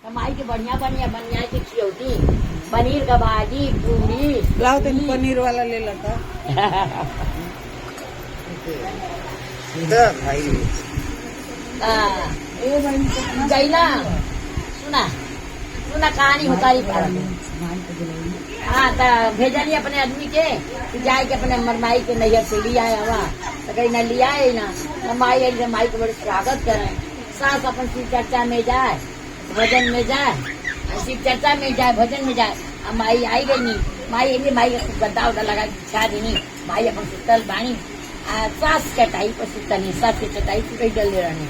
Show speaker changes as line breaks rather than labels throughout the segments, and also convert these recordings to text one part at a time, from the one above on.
तो माई के बढ़िया बढ़िया बनिया के खियौती, पनीर का भाजी, पूरी।
लाओ तनी पनीर वाला ले लता।
दे भाई।
ए बहन, कितना
गईला, सुना सुना, कहानी होता ही पारा। हाँ, त भेजनी अपने आदमी के कि जाए के अपने मरमाई के नैहर से लिया आए हवा। तो कहीं ना लिया आए ना, तो माई आई तो माई के बड़े स्वागत करें। सास अपन शिव चर्चा में जाए, भजन में जाए, शिव चर्चा में जाए, भजन में जाए। आ माई आई गई नी, माई आई, माई के खूब गद्दा उद्दा लगा के बिछा देनी। माई अपन सुतल बानी आ सास चटाई पर सुतनी। सास के चटाई सुतई डल दे रहनी।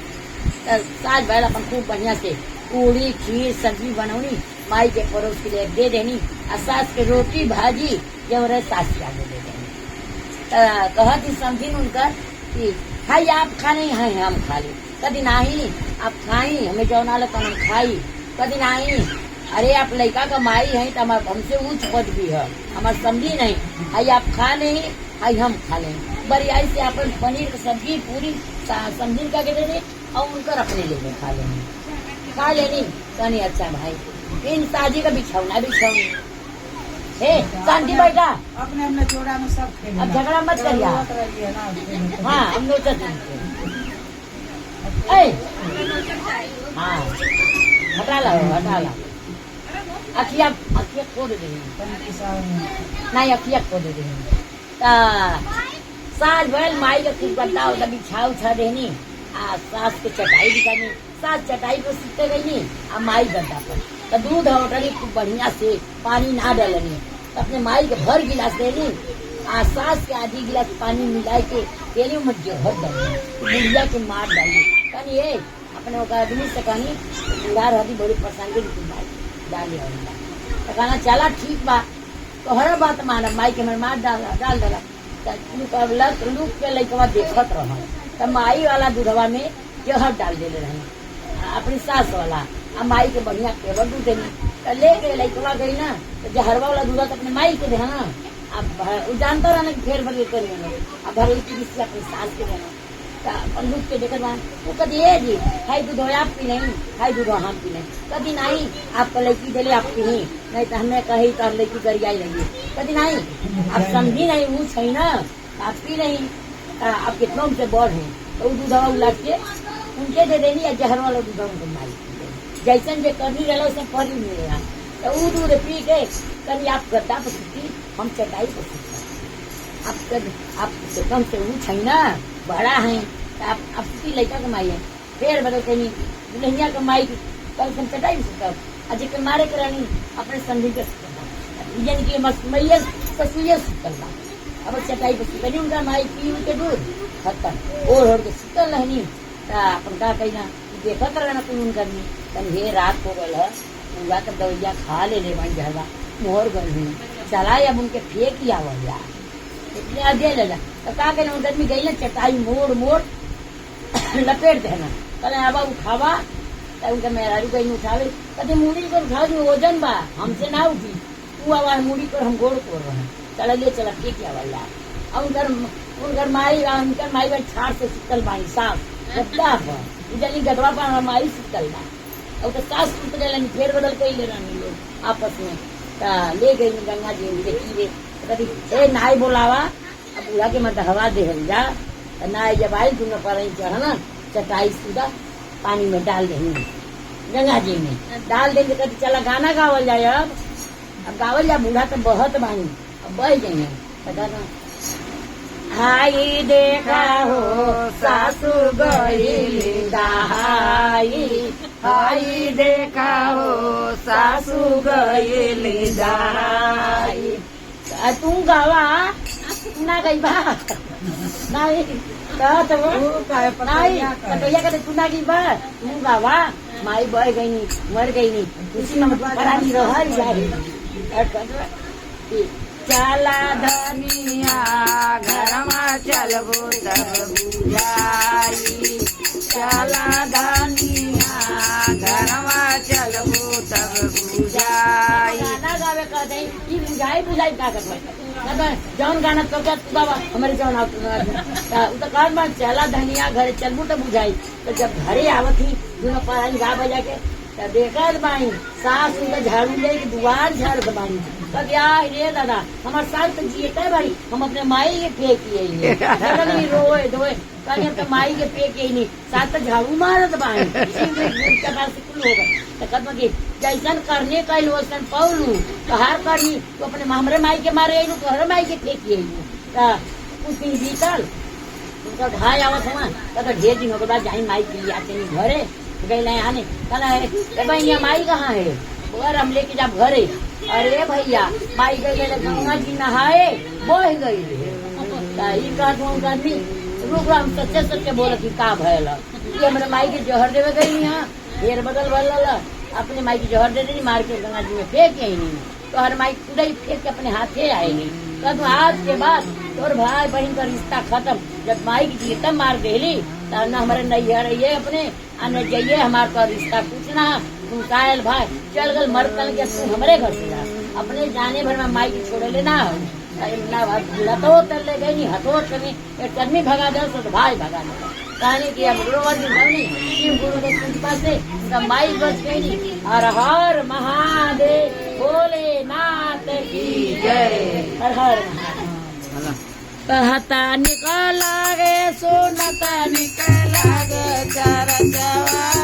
त सास भैल अपन खूब बढ़िया से पूरी, खीर, सब्जी बनौनी, माई के परोस के लिए दे देनी आ सास के रोटी भाजी जब रहे सास के आगे दे देनी। त कहत ही समझिन उनकर कि खाई आप, खाने हैं हम खा ली। कभी नाही, आप खाई, हमें जौना ला तन हम खाई। कभी नाही, अरे आप लड़का का माई है तो हमार हमसे ऊंच पद भी है, हमार समझी नहीं आई, आप खा नहीं आई, हम खा लें। बरियाई से अपन पनीर की सब्जी, पूरी समझी का के दे दे और उनका रखने ले गए, खा लेनी, खा लेनी। कहनी अच्छा भाई, इन साजी का बिछौना बिछौनी। हे शांति बैठा।
अपने अपने जोड़ा में सब खेलेला।
अब झगड़ा मत करिया।
रोवत रही है ना, खेले।
हाँ, हम नोचत नहीं। ए हाँ, हटा ला, हटा ला। अखिया अखिया खोल दे।
तनी किसाओ में।
नहीं, अखिया खोल दे। ता साँझ भइल, माई के खूब गद्दा उद्दा बिछा उछा देनी आ सास के चटाई बिछानी। सास चटाई पर सुते गईनी आ माई गद्दा पर। तो दूध हटनी खूब बढ़िया से, पानी ना डलनी, तो अपने माई के भर गिलास देनी आ सास के आधी गिलास पानी मिलाई के देनी, में जहर डाली, बुढ़िया के मार डाली। कहनी ए अपने ओकर आदमी से कहनी, बूढ़ा रहती बड़ी परेशान के माई डाली। और तो कहना चला ठीक बा, तोहरे बात मानब, माई के हमर मार डाल डाल डाला। त लुक अब लक लुक के लइकवा देखत रह, त माई वाला दूधवा में जहर डाल देले रही अपनी सास वाला आ माई के बढ़िया केवल दूध देनी। त ले के लइकवा गई ना, तो जहरवा वाला दूध तो अपने माई के दे ना। अब उ जानता रहा ना कि फेर बदल करी लोग। अब भरल की किसी अपनी सास के देना। त अपन लुक के देखत बा वो, कदी ए जी हाई दूध आप पी नहीं, हाई दूध हम पी नहीं। कदी नहीं, आपको लड़की देले, आप पी नहीं तो हमें कही तो लड़की गरियाई लगी। कदी नहीं, आप समझी नहीं, वो छै ना, आप पी नहीं, त आप कितना उनसे बड़ हैं। तो वो दूध उलट के उनके दे देनी या जहर वाला दूध उनको माई पी देनी। जैसन जे करनी रहा वैसे परी मिलेगा। तो वो दूध पी के कभी आप गद्दा पर सुती, हम चटाई पर सुती। आप कद आप कम से ऊँच है ना, बड़ा है, तो आप सुती, लड़का कमाई है। फिर बदल कहीं दुल्हनिया कमाई कल हम चटाई में सुतब अजय के मारे करानी अपने समझी के सुतब यानी कि मस्त मैया ससुरिया सुतल बा। अब चटाई पर सुतनी, उनका माई पी के दूध खत्म ओढ़ ओढ़ के सुतल रहनी। त अपन का कही ना देखत रहना कोई उनका नहीं। तन हे रात हो गल है, पूरा के दवैया खा ले ले बन जहरवा मोहर गल हुई, चला अब उनके फेंक ही आवल जा इतने आगे ले जा। तो का कहना उनका आदमी गई ना, चटाई मोड़ मोड़ लपेट देना। कल आवा उठावा, तो उनका मेहरारू गई उठावे। कहते मूड़ी पर उठा दी, वजन बा, हमसे ना उठी, तू आवा मूड़ी पर, हम गोड़ कोर रहे हैं। चला ले चला फेंक आवल जा। और उनकर उनकर माई उनकर माई बा छाड़ से सुतल बाई, सास गद्दा पर उजली गदवा पर माई सुतल बा और तो सास सुत गए, फेर बदल कर ले रहनी लोग आपस में। ता ले गई गंगा जी उनके तीरे। तो कभी ए नाई बोलावा, अब बूढ़ा के मत हवा दे जा। तो नाई जब आई तुमने पर चढ़ना, चटाई सीधा पानी में डाल देंगे, गंगा जी में डाल देंगे। कभी चला गाना गावल जाए, अब गावल जाए, बूढ़ा तो बहुत बानी, अब बह जाएंगे। तो कहना हाई देखा हो सासू गईली दहाई, हाई देखा हो सासू गईली दहाई। आ, तू गावा, तू ना गई बा नहीं कहत वो
वो काहे
नहीं
पतैया काहे?
पतैया कहते तू ना गई बा, तू गावा, माई बह गई नी, मर गई नी, उसी में परानी रहल जाई। और कहत कि
चला धनिया घरमा चलबो तब बुझाई, चला धनिया घरमा चलबो तब बुझाई।
गाना गावे कहते ई बुझाई बुझाई का करबै। कहते जौन गाना तो क्या तू गावा, हमारे जौन आवत ना। उ तो कहत बा चला धनिया घरे चलबू तो बुझाई। तो जब घरे आवत ही दोनों परानी गा बजा के त देखत बाई सास उनका झाड़ू ले के दुआर झाड़त बाई। तब या रे दादा, हमार सास तो जियते बाई, हम अपने माई के फेंक आई। रोए धोए कहनी तो माई के फेंक आई नहीं, सास तो झाड़ू मारत बाई। के पास कुल हो गए। तो कहत कि जैसन करने कैल वैसन पौलू, तो हार करनी तो अपने हमरे माई के मारे आइलू, तोहरे माई के फेंक आइलू। त कुछ दिन बीतल, उनका भाई आवत हुआ तो ढेर दिन हो गए बाद जाई माई के लिए आते नहीं घरे गई लाए आने। कहला ए बहनिया माई कहाँ है? बोला हम लेके जाब घरे। अरे भैया माई गई गई गंगा जी नहाए बह गई। ई कहत हूँ आदमी रुक, हम सच्चे सच्चे बोलत कि का भयल ये हमरे माई के जहर देवे गई यहाँ ढेर बदल भल अपने माई के जहर दे देनी, मार के गंगा जी में फेंक आई नहीं, तो हर माई कुदई फेंक के अपने हाथे आए नहीं। तो आज के बाद तोर भाई बहन का रिश्ता खत्म। जब माई की जीतम मार देली तो न हमारे नैहर ये अपने आ न जाइए, हमार तो रिश्ता कुछ ना। तू कायल भाई चल गल मर कल के तू हमारे घर से जा, अपने जाने भर में माई की छोड़े ले ना ना लतो तर ले गई नहीं हथो चली एक आदमी भगा दे तो भाई भगा दे। कहानी की अब गुरुवर जी नहीं शिव गुरु के कृपा से सब माई बच गई। हर हर महादेव भोलेनाथ की जय, हर हर महादेव। कहता निकल गे सोनता
निकल गे चार चवा।